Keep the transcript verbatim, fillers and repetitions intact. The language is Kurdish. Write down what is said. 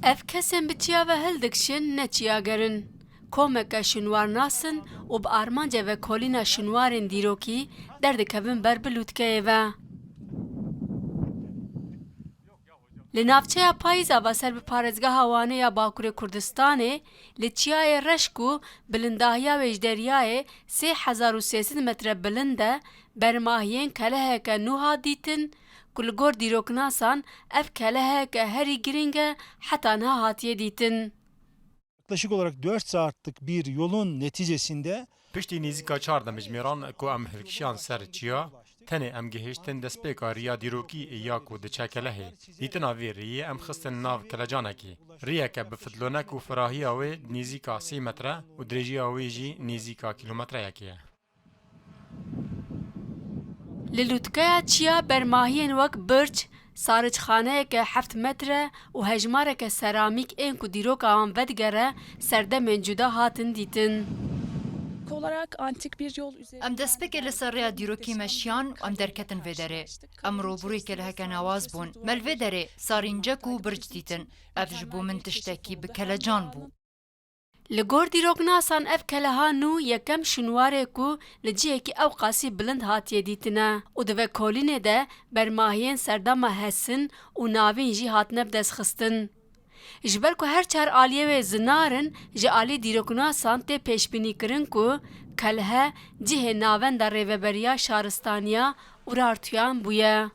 Ev kesên bi çiya ve hildikişin ne çiyager in. Komeke şûnwarnas in û bi armanca vekolîna şûnwarên dîrokî derdikevin ber bi lûtkeyê ve. Li navçeya Payîza ve ser bi parêzgeha Wanê ya Bakurê Kurdistanê, li Çiyayê Reş ku bilindahiya wê ji deryayê sê hezar û sê sed metre bilind e, bermahiyên keleheke nû hat dîtin, ku li gor dîroknasan ev keleheke herî girîng e heta niha hatiye dîtin. Yaklaşık olarak dört saatlik bir yolun neticesinde Piştî nêzîka çar demjimêran ku em hilkişiyan ser çiya, tenê em gihiştin destpêka riya dîrokî ya ku diçe kelehê. Dîtina vê riyê em xistin nav kelecanekê. Riyeke bi fidlonek û firahiya wê nêzîka sê metre û dirêjiya wê jî nêzîka kîlometreyekê ye. Li lûtkeya çiya bermahiyên wek birç, sariçxaneyeke heft metre û hejmareke seramîk ên ku dîroka wan vedigere serdemên cuda hatin dîtin. Em destpêkê li ser rêya dîrokî meşiyan û em derketin vê derê. Em rûbirûyê keleheke newaz bûn. Me li vê derê sarîncek û birc dîtin. Ev ji bo min tiştekî bi kelecan bû. Li gor dîroknasan ev keleha nû yekem şûnwarê ku li cihekî ewqasî bilind hatiye dîtine û di vekolînê de bermahiyên serdema hesin û navîn jî hatine bidestxistin. Ji ber ku her çar aliyê wê zinar in, ji alî dîroknasan tê pêşbînîkirin ku kelhe cihê navenda rêveberiya şaristaniya Urartuyan bûye.